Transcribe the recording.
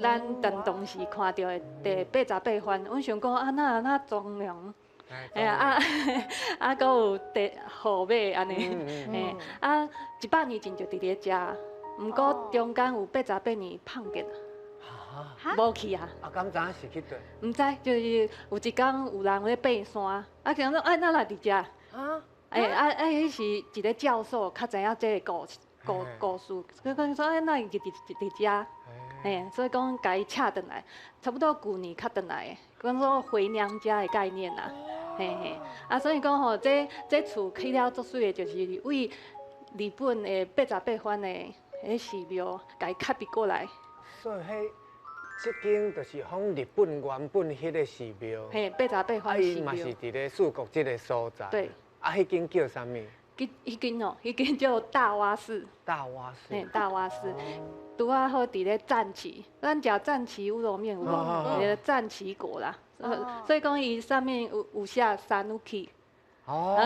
咱當當時看著的第八十八番，阮想講啊，哪哪莊嚴，哎呀啊啊，閣有第號碼按呢，嘿啊，100年前就佇咧遮，毋過中間有八十八年放電啊，無去啊。啊，敢知影是去佗？毋知，就是有一工有人咧爬山，啊，想講哎，哪來佇遮？啊？哎啊啊！彼是一个教授，較知影這个故事，所以講說哎，哪會佇遮？嘿，所以講共伊請轉來，差不多舊年較轉來的，講說回娘家的概念啦，嘿嘿。啊，所以講吼，這厝起了足媠的，就是為日本的八十八番的彼寺廟，共伊 copy 過來。所以彼這間就是仿日本原本彼个寺廟。嘿，八十八番寺廟。啊，伊嘛是佇咧四國這个所在。對。啊，彼間叫啥物？彼間哦，彼間叫大洼寺。大洼寺。嘿，大洼寺，拄仔好佇咧讚岐，咱食讚岐烏龍麵有無？那个讚岐國啦，所以講伊上面有寫讃岐。哦。